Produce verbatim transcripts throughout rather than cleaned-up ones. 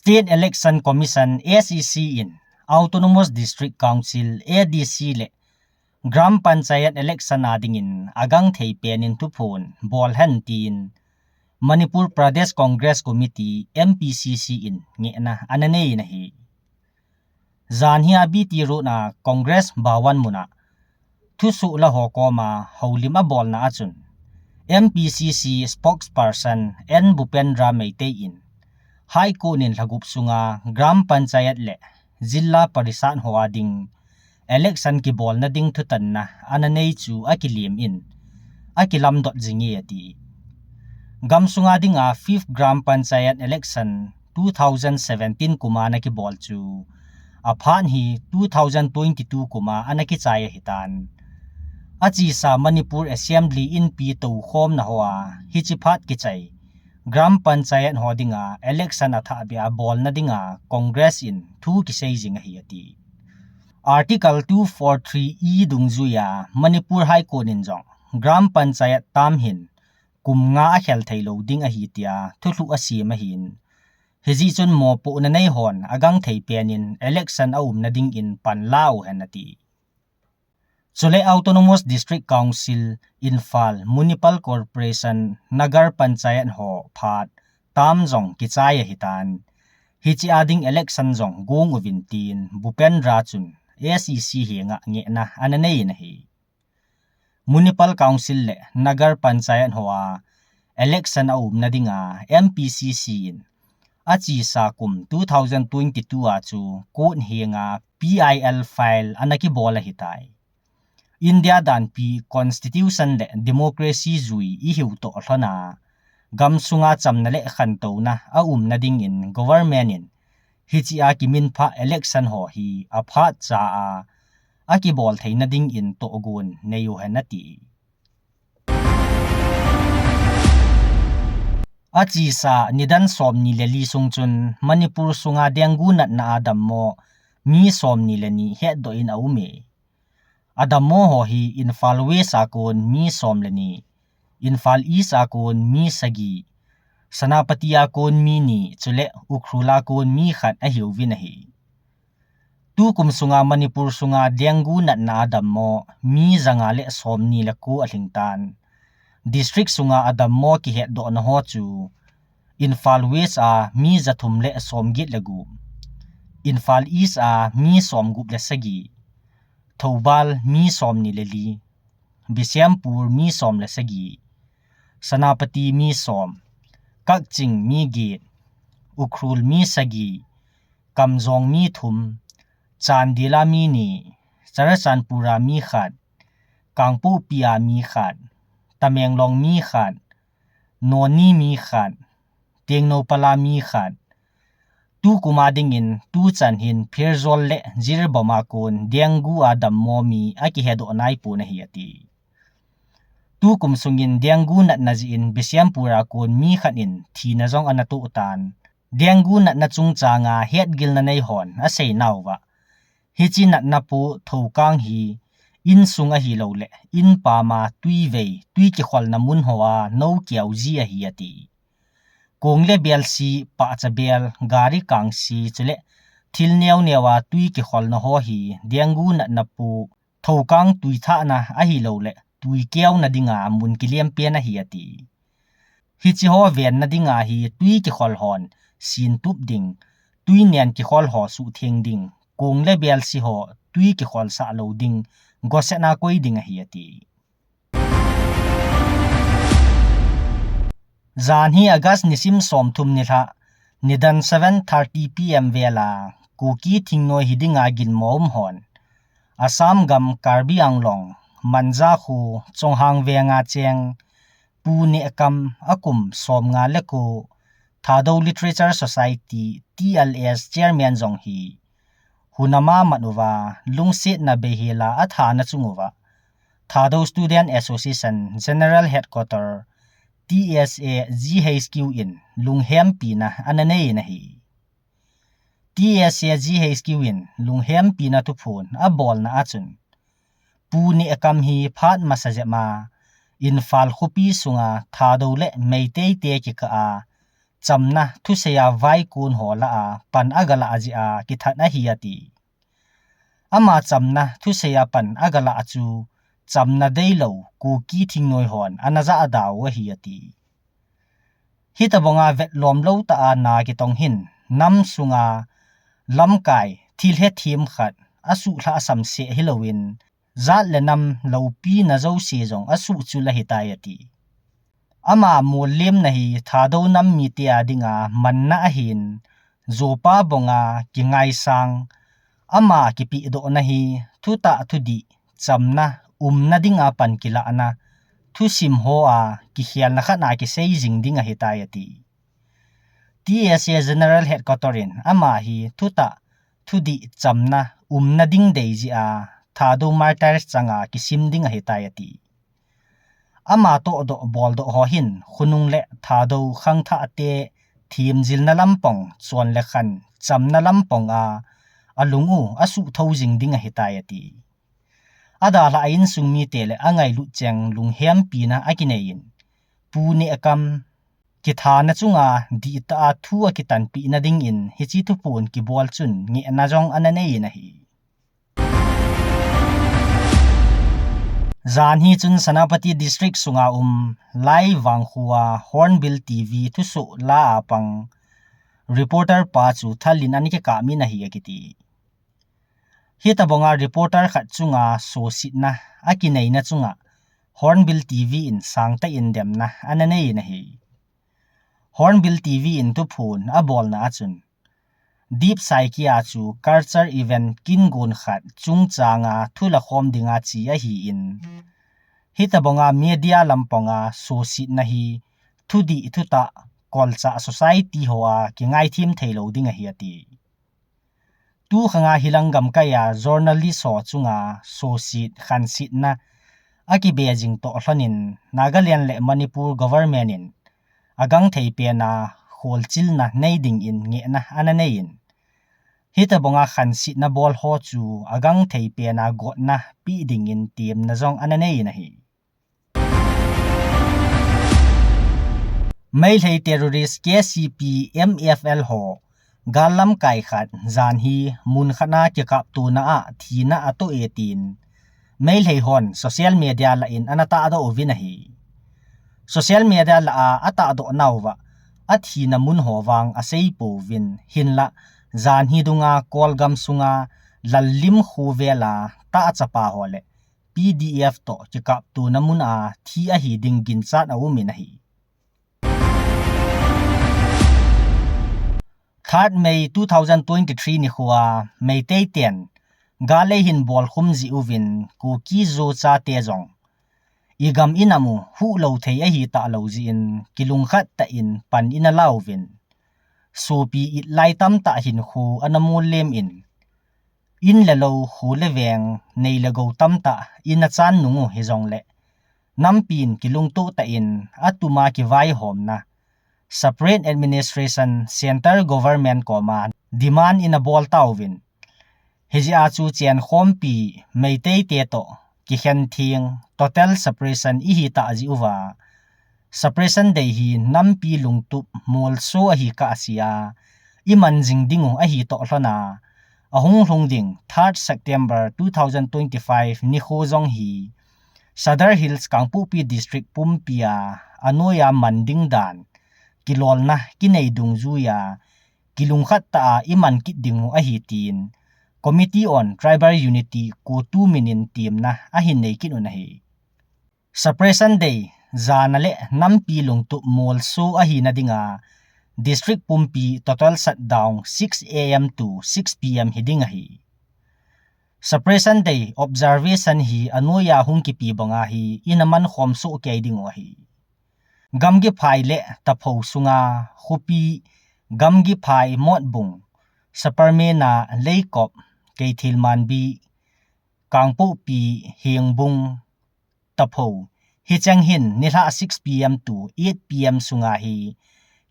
State Election Commission, S E C, in Autonomous District Council, A D C, le Gram Panchayat election a dingin agangthei penin thuphon bol hen tin Manipur Pradesh Congress Committee, M P C C, in ngehna ana nei in ahi. Janhi a B T Road a Congress Bhawan mun a thusoh la ho koma houlim abolna a chun, M P C C spokesperson N Bhupendra Meitei in High Court in lhagup sunga Gram Panchayat le Zilla Parishad ho a ding election kibolna ding thutanna ana nei chu akilim in, akilamdot jing e ati. Gam sunga dinga fifth Gram Panchayat election two thousand seventeen kum a ana kibol chu, aphat hi two thousand twenty-two kum a ana kichai ahitan. Achesa Manipur Assembly inpi toukhomna hoa hiche phat kichai Gram Panchayat ho dinga election athahbeh a bolna dinga Congress in thu kisei jing ahi ati. Article two four three E dungjuia Manipur High Court in jong Gram Panchayat term hin kum nga akhel thei lou ding ahi tia thulhuh asem ahin, hijeh chun mopohna nei hon agangthei penin election aumna dingin panla u hen ati. Chule Autonomous District Council, Imphal Municipal Corporation, Nagar Panchayat ho phat term jong kichai ahitan. Hiche a ding election jong gong uvin tin Bhupendra chun S E C henga ngehna ana nei in ahi. Municipal Council le Nagar Panchayat hoa election aumna dinga M P C C in achesa kum two thousand twenty-two a chu court henga P I L file ana kibol ahitai. India danpi constitution le democracy jui ihiu toh lhona, gam sunga chamna le khantouna aumna dingin government in hiche a kiminphah election ho hi aphat cha a akibol theina dingin tohgon nei u hen ati. Achesa nidan somni le li sung chun Manipur sunga dengue natna a dammo mi somni le ni hetdoh in aume. Adammo ho hi Imphal West a kon mi som le ni, Imphal East a kon mi sagi, Senapati a kon mi ni, chule Ukhrul a kon mi khat ahiuvin ahi. Tukum sunga Manipur sunga dengue natna a dammo mi janga le somni le ko alhingtan. District sunga adammo kihetdohna ho chu Imphal West a mi jathum le somget le gup, Imphal East a mi somgup le sagi, Thoubal mi somni le li, Bishnupur mi som le sagi, Senapati mi som, Kakching mi get, Ukhrul mi sagi, Kamjong mi thum, Chandel a mi ni, Churachandpur a mi khat, Kangpokpi a mi khat, Tamenglong mi khat, Noni mi khat, Tengnoupal a mi khat. Tukum a dingin tuchan hin Pherzawl le Jiribam a kon dengue a dammo mi akihedoh naipon ahi ati. Tukum sungin dengue natna jeh in Bishnupur a kon mi khat in thina jong ana toh tan. Dengue natna chungchanga hetgilna nei hon aseinauva, hiche natna pu thoukang hi insung ahilou le inpam a tuivei, tui kikholna mun hoa nou keu ji ahi ati. Kong le bel si, pahcha bel, gari kang si, chule thil neo neo a tui kikholna ho hi dengue natna pu thoukang tui thahna ahilou le tui keuna dinga mun kilem pen ahi ati. Hiche ho venna dinga hi tui kikhol hon sintup ding, tui nen kikhol ho suhtheng ding, kong le bel si ho tui kikhol sah lou ding, gosena koi ding ahi ati. Janhi August nisim somthum nilhah, nidan seven thirty P M vel a, Kuki thingnoi hi dinga ginmo um hon Assam gam Karbi Anglong, Manja kho, Chonghang venga cheng, Pu Nehkam, akum somnga le ko, Thadou Literature Society, T L S, Chairman jong hi hunam a mat uva, lungsetna beihela athana chung uva, Thadou Student Association General Headquarter, T S A G H Q in lunghempina ana nei in ahi. T S A G H Q in lunghempina thuphon abolna a chun, Pu Nehkam hi phat masa jep a Imphal khopi sunga Thadou le Meitei te kikah a chamna thusei a vaikon ho lah a pan agalah jeh a kithat ahi ati. Ama chamna thusei a pan agalah chu chamna deilou Kuki thingnoi hon ana jah dau ahi ati. Hitobanga vetlom lou tah a na kitong hin nam sunga lamkai thil hethem khat asuhlhah samseh hilouvin, jat le nam loupina jouse jong asuhchul ahitai ati. Ama molliemna hi Thadou nam mite a dinga manna ahin, Zopa Bonga kingaisang, ama kipehdohna hi thutah thudih chamna umna dinga pan kilahna thusim hoa kikhelna khat a kisei jing ding ahitai ati. T S A General Headquarter in ama hi thutah thudih chamna umna ding dei jeh a Thadou Martyrs changa kisim ding ahitai ati. Ama tohdoh boldoh ho hin khonung le Thadou khangthah te themjilna lampang chon le khan chamna lampang a alung u asuhthou jing ding ahitai ati. Adalhah a insung mite le angailut cheng lunghempina akinei in, pu nehkam kithana chunga dihtah a thu akitanpeh na dingin hiche thuphon kibol chun ngehna jong ana nei in ahi. Jan hi chun Senapati District sunga um Lai Vangkho a Hornbill T V thusoh la a pang reporter pa chu thal in ana kikap min ahi akiti. Hitobanga reporter khat chunga sosetna akineina chunga Hornbill T V in sangtah in demna ana nei in ahi. Hornbill T V in thuphon abolna a chun, Deep Saikia chu culture event kingon khat chungchanga thu lakhom dinga che ahin, hitobanga media lampanga sosetna hi thudih thutah kolchah society hoa kingaithem theilou ding ahi ati. Tukhanga hilang gamkai a journalist ho chunga soset khansetna akibe jing toh lhonin Nagaland le Manipur government in agangthei pena kholchilna nei dingin ngehna ana nei in, hitobanga khansetna bol ho chu agangthei pena gotna pe dingin temna jong ana nei in ahi. Meitei terrorist K C P M F L ho gal lamkai khat jan hi mun khat a kikaptona a thina atoh e tin Meitei hon social media lah in ana tahdoh uvin ahi. Social media lah a atahdoh nauva athina mun ho vang asei pouvin, hinlah jan hi dunga Kolgam sunga Lallim khovela tah chapa ho le P D F toh kikaptona mun a thi ahi ding ginchat aum in ahi. Third May two thousand twenty-three nikhoa Meitei ten gal eihin bolkhum jeh uvin Kuki Zo chate jong igam inam u huhlou thei ahi talou jeh in kilungkhat tah in pan ina lauvin, sopi itlai tamtah hinkho ana mollem in, in le lou, kho le veng, nei le gou tamtah ina chan nung u hijongle, nampin kilungtoh tah in atuma kivaihomna separate administration centre government koma demand ina bol tauvin, hijeh a chu chenkhompi Meitei te toh kikhen theng total separation ihi tah jeh uva, Separation Day hi nampi lungtup molso ahi kah sea, iman jing ding u ahi toh lhona, ahung lhung ding third September two thousand twenty-five nikho jong hi Sadar Hills Kangpokpi District pumpia anoiya man ding dan kilolna kinei dungjuiya kilungkhat tah a iman kit ding u ahi tin Committee on Tribal Unity, CoTU min in temna ahin nei kit un ahi. Separation Day jana le nampi lungtup molso ahina dinga district pumpi total shutdown six A M to six P M hiding ahi. Separation Day observation hi anoiya hung kipe banga hi ina mankhom soh kei ding u ahi. Gamgiphai le Taphou sunga khopi Gamgiphai, Motbung, Saparmeina, Leikop, Keithelmanbi, Kangpokpi, Hengbung, Taphou, hicheng hin nilhah six P M to eight P M sunga hi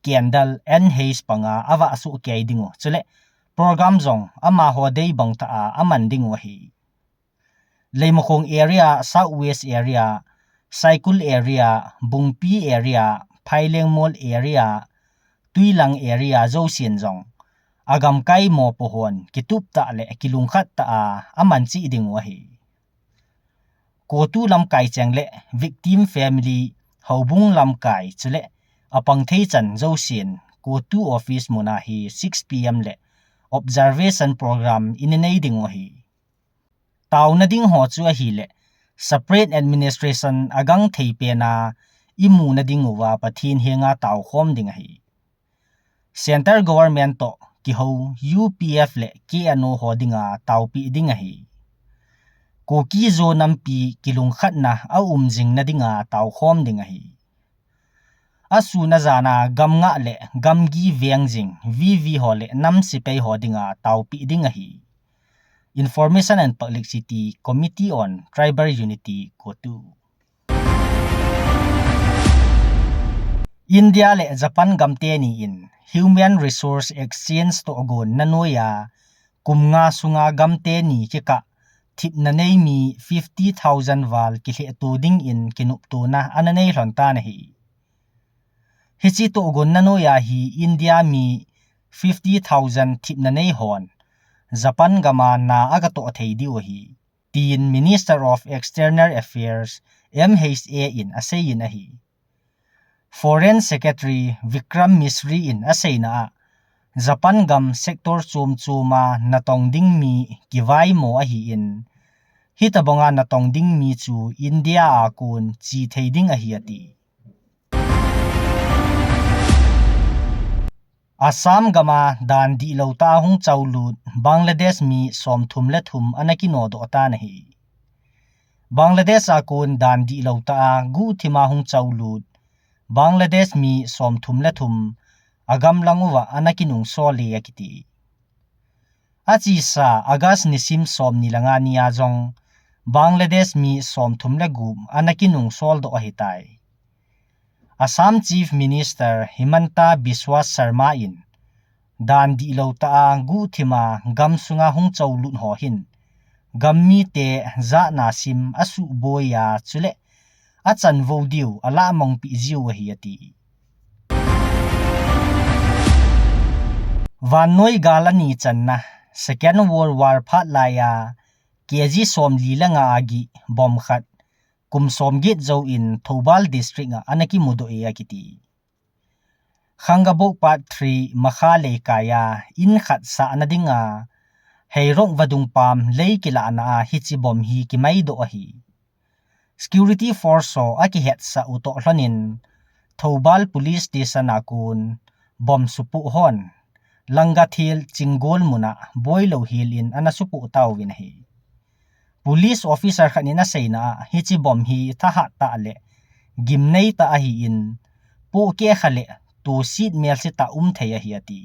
candle N H panga avah soh kei ding u, chule program jong amaho dei bang tah a aman ding u ahi. Leimakhong area, South West area, Saikul area, Bungpi area, Phailengmol area, Tuilang area jousen jong agamkai mopo hon kitup tah le kilungkhat tah a aman cheh ding u ahi. CoTU lamkai cheng le victim family, houbung lamkai chule apang thei chan jousen CoTU office mun a hi six P M le observation program ina nei ding u ahi. Taona ding ho chu ahile separate administration agang thei pen a imu na ding uva Pathen henga taokhom ding ahi. Centre government toh kihou U P F le K N O ho dinga taopeh ding ahi. Kuki-Zo nampi kilungkhatna aum jing na dinga taokhom ding ahi. Asun ajan a gam ngah le gamgi veng jing V V ho le nam sepai ho dinga taopeh ding ahi. Information and Publicity Committee on Tribal Unity, CoTU. India le Japan gam teni in Human Resource Exchange tohgon na noiya kum nga sunga gam teni kikah thipna nei mi fifty thousand val kilhehto dingin kinoptona ana nei lhon tan ahi. Hiche tohgon na noiya hi India mi fifty thousand thipna nei hon Japan gam a na aga toh thei diu ahi, tin Minister of External Affairs, M H A in aseiyin ahi. Foreign Secretary Vikram Misri in aseina a, Japan gam sector chom chom a natong ding mi kivaimo ahin, hitobanga natong ding mi chu India a kon che thei ding ahi ati. Assam gam a dan dihlou tah a hung chaolut Bangladesh mi somthum le thum ana kinodoh tan ahi. Bangladesh a kon dan dihlou tah a guhthim a hung chaolut Bangladesh mi somthum le thum agam lang uva ana kinungsol e akiti. Achesa August nisim somni le nga ni a jong Bangladesh mi somthum le gup ana kinungsol doh ahitai. Assam Chief Minister Himanta Biswa Sarma in dan dihlou tah a guhthim a gam sunga hung chaolut ho hin gam mite jana sim asuhboi a chule achanvou diu alamong peh jiu ahi ati. Vannoi gal ani channa Second World War phat laiya K G somli le nga a gih bomb khat kum somget jouvin Thoubal District a ana kimudoh e akiti. Khangaboh Part three Makha Leikai a in khat sahna dinga Heirok vadung pam lei kilahna a hiche bomb hi kimaidoh ahi. Security force ho akihetsah u toh lhonin Thoubal Police Station a kon bomb supoh hon Langathel Chinggol mun a boilou hel in ana supoh tauvin ahi. Police officer khat in aseina a hiche bomb hi thahat tah le gimnei tah ahin, pohkeh kha le toset melse tah um thei ahi ati.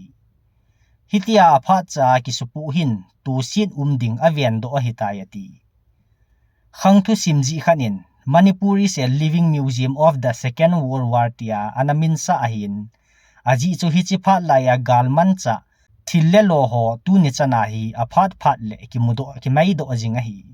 Hitia aphatcha a kisupoh hin toset um ding avendoh ahitai ati. Khang thusim jih khat in Manipur is a living museum of the Second World War tia ana minsah ahin, ajeh chu hiche phat laiya galmanchah thil le lo ho tuni chan a hi aphat phat le kimudoh kimaidoh jing ahi.